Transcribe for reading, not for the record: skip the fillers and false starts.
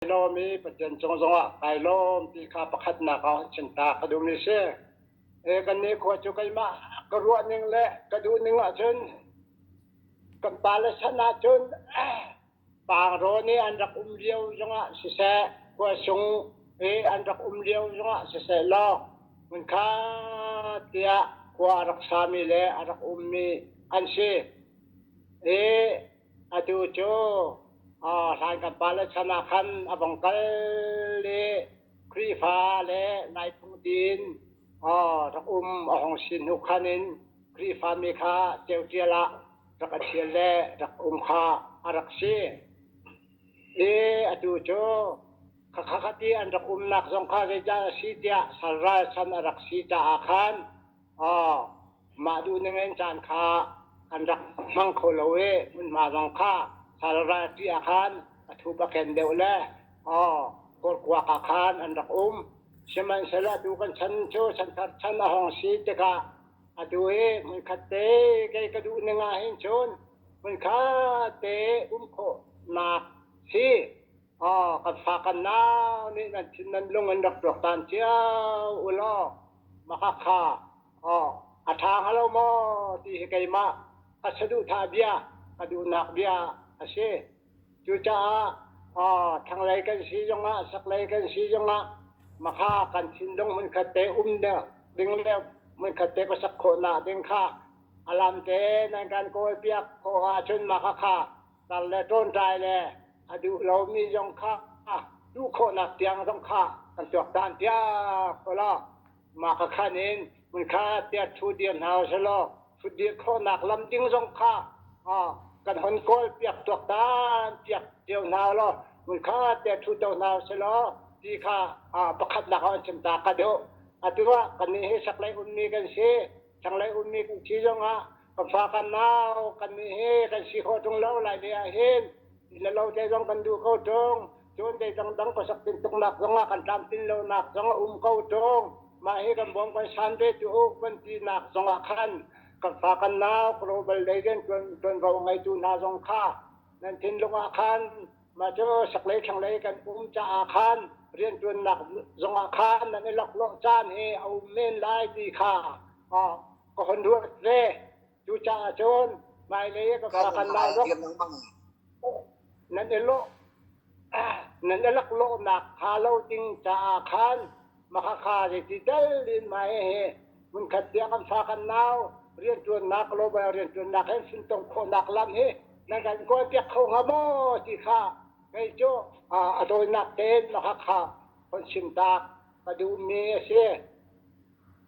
Lawm i Pathian cung zongah kai lawm ti kha pakhatnak ah chim ta ka duhmi si. E kan nih khua cu keimah ka ruah ning le ka duh ning ahcun kan pale chan ahcun Pangrawn i an rak um lio zongah siseh, khua sung i an rak um lio zongah siseh law hmunkhat tiah khua a rak sami le a rak ummi an si. I Atu cu hlan kan pale chan ah khan a vong kal i Khrihfa le Lai phung tiin rak um a hung si hnu khan in Khrihfa mi kha ceuṭial ah rak a ṭhial le rak um kha a rak si. I atu cu khakha ti an rak umnak zong kha zeicah a si tiah salral chan a rak si caah khan Mah duh ning in caan kha an rak hmang kho lo i hmunhma zong kha salral ṭih ah khan a thup a ken deuh le kawlkuak ah khan an rak um. Sihmanhsehlaw atu kan chan cu chanthar chan a hung si tikah atu hi hmunkhat te kei ka duh ning ah hin cun hmunkhat te um khawhnak si kan fa kan nau nih nan thin nan lung in rak tuaktan cio u law Makhakha a ṭha hnga lo maw ti hi keimah ka saduhthah bia, ka duhnak bia a si. Cucaah thlanglei kan si zongah, chaklei kan si zongah makha kan thinlung hmunkhat te um ding le hmunkhat te ka sak khawhnak ding kha a lam te nan kan kawlpiak khawh ahcun makhakha tar le ṭawnṭai le a duh lomi zong kha duh khawhnak tiang zong kha kan tuaktan piak ko law mah ka khan in hmunkhat tiah ṭhu dir hna usih ṭhut dir khawhnak lam ding zong kha kan hon kawl piak tuaktan piak cio hna law hmunkhat tiah ṭhu to hna usih law ti kha pakhatnak ah an chim ta ka duh. Atu ah kannih hi saklei ummi kan si. Thlanglei ummi kan si zongah kan fa kan nau kannih hi kan si khawh ṭung lo lai lei ah hin le lo te zong kan duh ko ṭung. Cun zei dangdang khuasak tintuknak zongah kan tlamtlin lonak zong a um ko ṭung. Mah hi kan bawm kan san ve tu u kan tinak zongah khan kan fa kan nau global lei rian ṭuanvo ngeitu hna zong kha nan thinlung ah khan mah cu saklei thlanglei kan um caah khan rianṭuannak zongah khan nan i laklawh caan hi a um men lai ti kha ka hon ruat ve. Cucaah cun hmailei ka fa kan nau zong nan i lawh nan i laklawhnak ṭha lo ding caah khan makhakha zeiti tal in mah hihi hmunkhat tiah kan fa kan nau rianṭuannak global rianṭuannak he funtom khawhnak lam hi nan kan kawlpiak kho hnga maw ti kha kei cu a tawinak tein makhakha hon chim tak ka duhmi a si.